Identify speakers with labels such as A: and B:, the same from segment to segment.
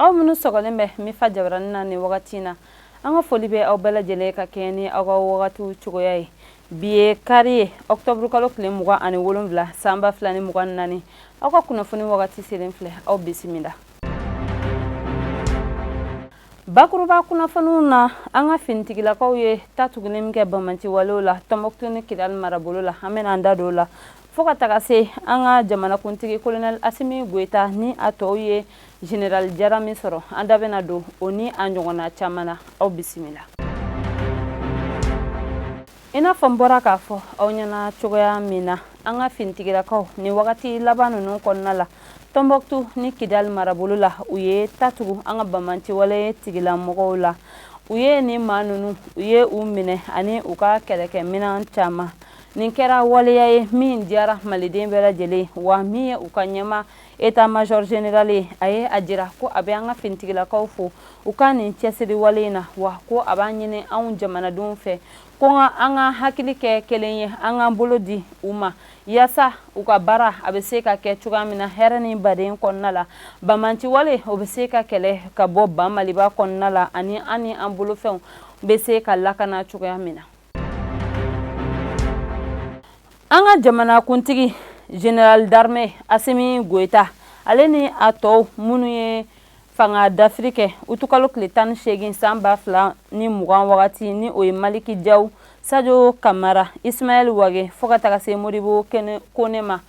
A: Aw minnu sɔgɔlen bɛ Mifa jabaranin na nin wagati in na, an ka foli bɛ aw bɛɛ lajɛlen ka kɛɲɛ ni aw ka wagatiw cogoya ye. Bi ye kari ye, octobre kalo tile 27, san 2024. Aw ka kunnafoni wagati selen filɛ, aw bisimila. Bakuruba kunnafoniw na, an ka finitigilakaw ye ta tuguni min kɛ banbaanci walew la Tɔnbɔkutu ni Kidali marabolo la, an bɛna an da don o la fo ka taga se an ka jamanakuntigi colonel Asimi Goyita ni a tɔw ye général jara min sɔrɔ, an da bɛna don o ni a ɲɔgɔnna caman na. Aw bisimila. I n'a fɔ n bɔra k'a fɔ aw ɲɛna cogoya min na, an ka finitigilakaw nin wagati laban ninnu kɔnɔna la Tɔnbɔkutu ni Kidali marabolo la, u ye ta tugu an ka banbaanci wale tigilamɔgɔw la. U ye nin maa ninnu, u ye u minɛ ani u ka kɛlɛkɛminɛn caman. Nin kɛra waleya ye min diyara maliden bɛɛ lajɛlen, wa min ye u ka ɲɛmaa état major général ye, a ye a jira ko a bɛ an ka finitigilakaw fo u ka nin cɛsiri wale in na, wa ko a b'a ɲini anw jamanadenw fɛ ko an ka hakili kɛ kelen ye, an k'an bolo di u ma yaasa u ka baara a bɛ se ka kɛ cogoya min na hɛrɛ ni baden kɔnɔna la. Banbaanci wale o bɛ se ka kɛlɛ ka bɔ ba Maliba kɔnɔna la, ani an ni an bolofɛnw bɛ se ka lakana cogoya min na. An ka jamanakuntigi général d'armée Asimi Goyita, ale ni a tɔw minnu ye fanga dafiri kɛ utukalo tile 18 san 2020 wagati, ni o ye Maliki Jaw, Sajo Kamara, Ismaɛl Wage, fo ka taga se Modibo Kone ma,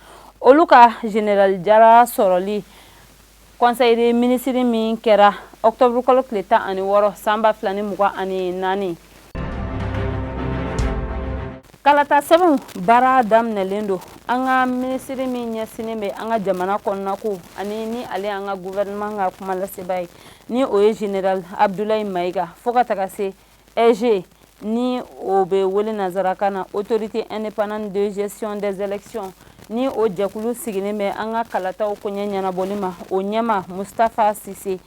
A: olu ka général jara sɔrɔli conseil des ministres min kɛra octobre kalo tile 16 san 2024. Kalata sɛbɛnw baara daminɛlen don. An ka minisiri min ɲɛsinnen bɛ an ka jamana kɔnɔnako ani ni ale an ka gouvernement ka kumalaseba ye, ni o ye général Abdoulaye Maïga, fo ka taga se AIGE, ni o bɛ wele nansarakan na Autorité indépendante de gestion des élections, ni o jɛkulu sigilen bɛ an ka kalataw koɲɛ ɲɛnabɔli ma, o ɲɛmaa Moustapha Cissé,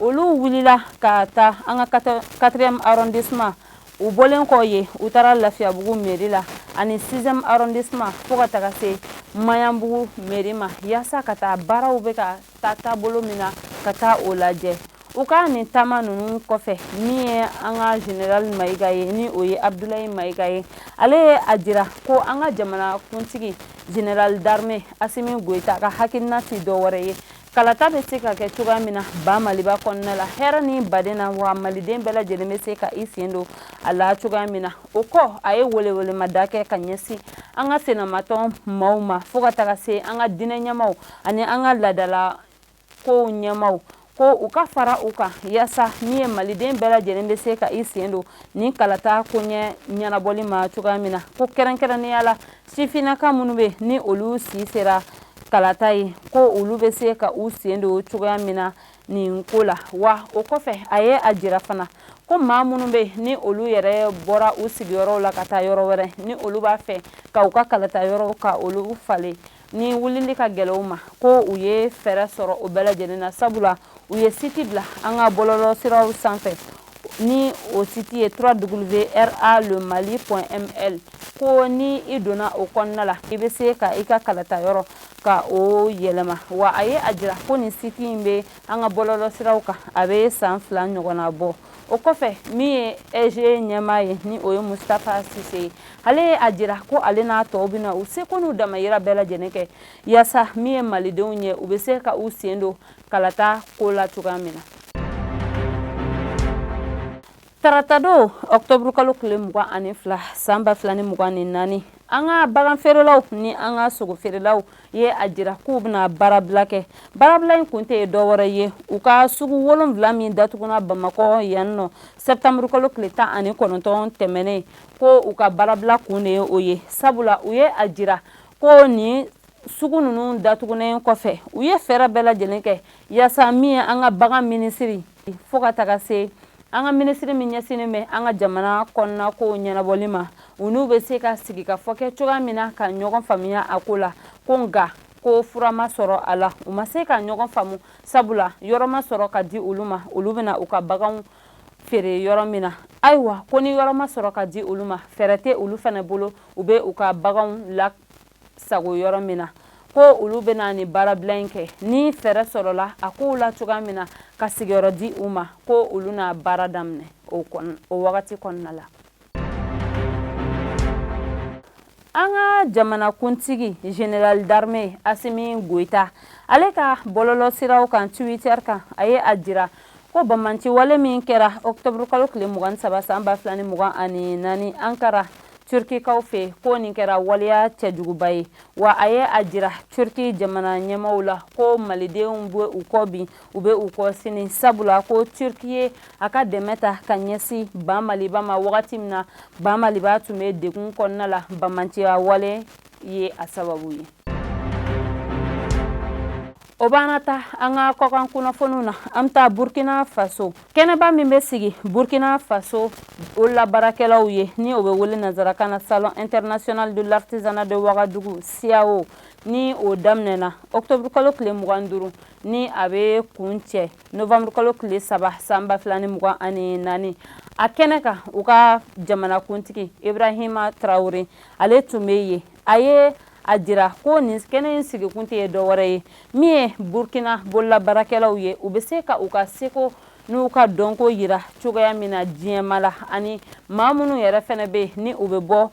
A: olu wulila ka taa an ka 4e arrondissement. U bɔlen kɔ yen, u taara Lafiyabugu mairie la ani 6e arrondissement, fo ka taga se Maɲanbugu mairie ma, yaasa ka taa baaraw bɛ ka taa taabolo min na, ka taa o lajɛ. U ka nin taama ninnu kɔfɛ, min ye an ka général Mayiga ye, ni o ye Abdoulaye Mayiga ye, ale ye a jira ko an ka jamana kuntigi général d'armée Asimi Goyita ka hakilina tɛ dɔwɛrɛ ye, kalata bɛ se ka kɛ cogoya min na ba Maliba kɔnɔna la hɛrɛ ni baden na, wa maliden bɛɛ lajɛlen bɛ se ka i sen don a la cogoya min na. O kɔ, a ye welewelemada kɛ ka ɲɛsin an ka sinamatɔn maaw ma, fo ka taga se an ka diinɛ ɲɛmaaw ani an ka laadala kow ɲɛmaaw, ko u ka fara u kan yaasa min ye maliden bɛɛ lajɛlen bɛ se ka i sen don nin kalata koɲɛ ɲɛnabɔli ma cogoya min na, ko kɛrɛnkɛrɛnnenya la sifinnaka minnu bɛ ni olu si sera kalata ye, ko olu bɛ se ka u sen don cogoya min na nin ko la. Wa o kɔfɛ, a ye a jira fana ko maa minnu bɛ ni olu yɛrɛ bɔra u sigiyɔrɔw la ka taa yɔrɔ wɛrɛ, ni olu b'a fɛ ka u ka kalata yɔrɔw ka olu falen, ni wulili ka gɛlɛn u ma, ko u ye fɛɛrɛ sɔrɔ o bɛɛ lajɛlen na, sabula u ye site bila an ka bɔlɔlɔ siraw sanfɛ, ni o site ye www.ralemali.ml, ko ni i donna o kɔnɔna la, i bɛ se ka i ka kalata yɔrɔ ka o yɛlɛma. Wa a ye a jira ko nin site in bɛ an ka bɔlɔlɔ siraw kan, a bɛ san 2 ɲɔgɔnna bɔ. O kɔfɛ, min ye AIGE ɲɛmaa ye, ni o ye Moustapha Cissé ye, ale ye a jira ko ale n'a tɔw bɛna u seko n'u damayira bɛɛ lajɛlen kɛ yaasa min ye malidenw ye, u bɛ se ka u sen don kalata ko la cogoya min na. Taratadon octobre kalo tile 22 san 2024, an ka bagan feerelaw ni an ka sogo feerelaw ye a jira k'u bɛna baarabila kɛ. Baarabila in kun tɛ dɔwɛrɛ ye, u ka sugu 7 min datuguna Bamakɔ yan nɔ septembre kalo tile 19 tɛmɛnen, ko u ka baarabila kun de ye o ye, sabula u ye a jira ko nin sugu ninnu datugunen kɔfɛ, u ye fɛɛrɛ bɛɛ lajɛlen kɛ yaasa min ye an ka bagan minisiri, fo ka taga se an ka minisiri min ɲɛsinnen bɛ an ka jamana kɔnɔna kow ɲɛnabɔli ma, u n'u bɛ se ka sigi ka fɔ kɛ cogoya min na ka ɲɔgɔn faamuya a ko la, ko nka ko fura ma sɔrɔ a la, u ma se ka ɲɔgɔn faamu, sabula yɔrɔ ma sɔrɔ ka di olu ma, olu bɛna u ka baganw feere yɔrɔ min na. Ayiwa, ko ni yɔrɔ ma sɔrɔ ka di olu ma, fɛɛrɛ tɛ olu fana bolo u bɛ u ka baganw la sago yɔrɔ min na. ko olu bɛna nin baarabila in kɛ ni fɛɛrɛ sɔrɔla a kow la cogoya min na ka sigiyɔrɔ di u ma, ko olu na baara daminɛ o wagati kɔnɔna la. An ka jamanakuntigi général d'armée Asimi Goyita, ale ka bɔlɔlɔ siraw kan, Twitter kan, a ye a jira ko banbaanci wale min kɛra octobre kalo tile 23 san 2024 Ankara, Turkikaw fɛ, ko nin kɛra waleya cɛjuguba ye. Wa a ye a jira Turki jamana ɲɛmaaw la ko malidenw bɛ u kɔ bi, u bɛ u kɔ sini, sabula ko Turki ye a ka dɛmɛ ta ka ɲɛsin Ba Maliba ma wagati min na Ba Maliba tun bɛ degun kɔnɔna la, banbaanciya wale ye a sababu ye. O b'an ta an ka kɔkan kunnafoniw na. An bɛ taa Burkina Faso. Kɛnɛba min bɛ sigi Burkina Faso bololabaarakɛlaw ye, ni o bɛ wele nansarakan na Salon international de l'artisanat de Ouagadougou, SIAO, ni o daminɛna octobre kalo tile 25, ni a bɛ kuncɛ novembre kalo tile 3 san 2024. A kɛnɛ kan, u ka jamanakuntigi Ibrahima Traoré, ale tun bɛ yen. A ye a jira ko nin kɛnɛ in sigikun tɛ dɔwɛrɛ ye, min ye Burkina bololabaarakɛlaw ye, u bɛ se ka u ka seko n'u ka dɔnko yira cogoya min na diɲɛma la, ani maa minnu yɛrɛ fana bɛ ni u bɛ bɔ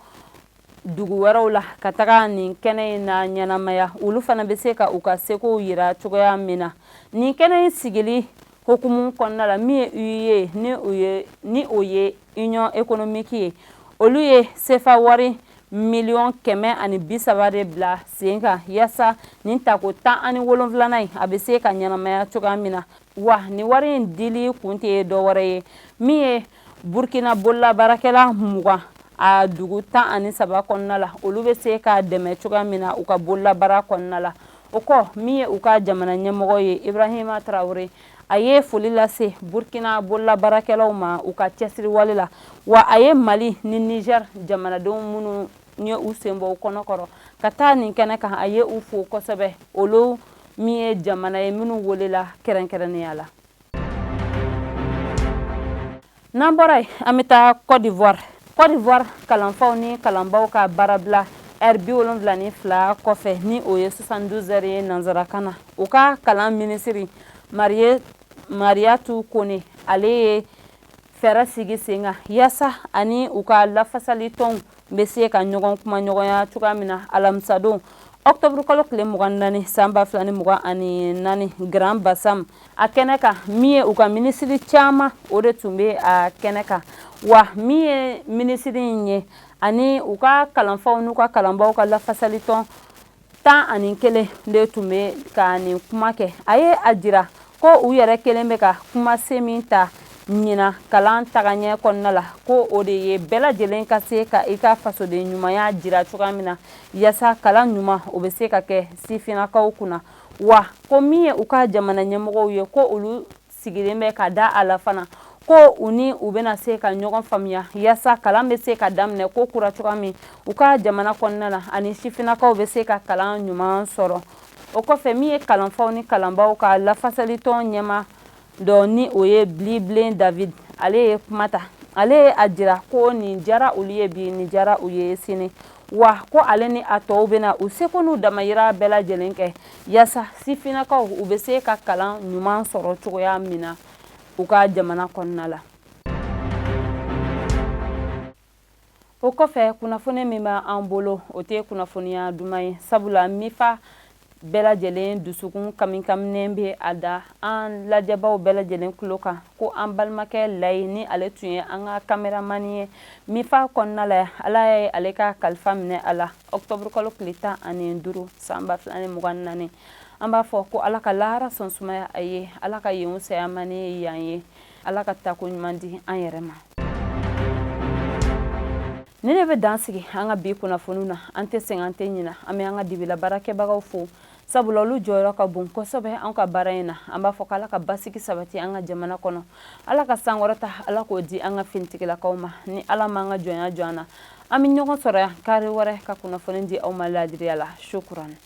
A: dugu wɛrɛw la ka taga nin kɛnɛ in na ɲɛnamaya, olu fana bɛ se ka u ka sekow yira cogoya min na. Nin kɛnɛ in sigili hukumu kɔnɔna la, min ye UE ye, ni o ye Union économique ye, olu ye sefa wari miliyɔn 130 de bila sen kan yaasa nin tako 17nan in a bɛ se ka ɲɛnamaya cogoya min na. Wa nin wari in dili kun tɛ dɔwɛrɛ ye, min ye Burkina bololabaarakɛla 20 a dugu 13 kɔnɔna la, olu bɛ se ka dɛmɛ cogoya min na u ka bololabaara kɔnɔna la. O kɔ, min ye u ka jamana ɲɛmɔgɔ ye, Ibrahima Traoré, a ye foli lase Burkina bololabaarakɛlaw ma u ka cɛsiriwale la. Wa a ye Mali ni Niger jamanadenw minnu ye u sen bɔ u kɔnɔkɔrɔ ka taa nin kɛnɛ kan, a ye u fo kosɛbɛ, olu min ye jamana ye minnu welela kɛrɛnkɛrɛnnenya la. N'an bɔra yen, an bɛ taa Côte d'Ivoire. Côte d'Ivoire kalanfaw ni kalanbaw ka baarabila heure 72 kɔfɛ, ni o ye 72 heures ye nansarakan na, u ka kalan minisiri Mariatou Kone, ale ye fɛɛrɛ sigi sen kan yaasa ani u ka lafasali tɔnw bɛ se ka ɲɔgɔn kuma ɲɔgɔnya cogoya min na alamisadon octobre kalo tile 24 san 2024 Grand Bassam. A kɛnɛ kan, min ye u ka minisiri caman, o de tun bɛ a kɛnɛ kan. Wa min ye minisiri in ye ani u ka kalanfaw n'u ka kalanbaw ka lafasali tɔn 11 de tun bɛ ka nin kuma kɛ. A ye a jira ko u yɛrɛ kelen bɛ ka kumasen min ta ɲinan kalan tagaɲɛ kɔnɔna la, ko o de ye bɛɛ lajɛlen ka se ka i ka fasoden ɲumanya jira cogoya min na, yaasa kalan ɲuman o bɛ se ka kɛ sifinnakaw kunna. Wa ko min ye u ka jamana ɲɛmɔgɔw ye, ko olu sigilen bɛ ka da a la fana ko u ni u bɛna se ka ɲɔgɔn faamuya yaasa kalan bɛ se ka daminɛ ko kura cogoya min u ka jamana kɔnɔna la, ani sifinnakaw bɛ se ka kalan ɲuman sɔrɔ. O kɔfɛ, min ye kalanfaw ni kalanbaw ka lafasalitɔn ɲɛma dɔ, ni o ye Bli Blé David, ale ye kuma ta. Ale ye a jira ko nin diyara olu ye bi, nin diyara u ye sini. Wa ko ale ni a tɔw bɛna u seko n'u damayira bɛɛ lajɛlen kɛ yaasa sifinnakaw u bɛ se ka kalan ɲuman sɔrɔ cogoya min na u ka jamana kɔnɔna la. O kɔfɛ, kunnafoni min b'an bolo, o tɛ kunnafoniya duman ye, sabula MIFA bɛɛ lajɛlen dusukun kamikaminen bɛ a da an lajɛbaw bɛɛ lajɛlen tulo kan ko an balimakɛ Layi, ni ale tun ye an ka kameramani ye MIFA kɔnɔna la, Ala ye ale ka kalifa minɛ a la octobre kalo tile 15 san 2024. An b'a fɔ ko Ala ka lahara sɔn sumaya a ye, Ala ka yen saya man ni yan ye, Ala ka tako ɲuman di an yɛrɛ ma. Ni ne bɛ dan sigi an ka bi kunnafoniw na. An tɛ sɛgɛn, an tɛ ɲina. An bɛ an ka dibila baarakɛbagaw fo, sabula olu jɔyɔrɔ ka bon kosɛbɛ an ka baara in na. An b'a fɔ k'Ala ka basigi sabati an ka jamana kɔnɔ, Ala ka sankɔrɔta, Ala k'o di an ka finitigilakaw ma. Ni Ala m'an ka jɔnya jɔ an na, an bɛ ɲɔgɔn sɔrɔ yan kari wɛrɛ ka kunnafoni di aw ma laadiriya la. Shukran.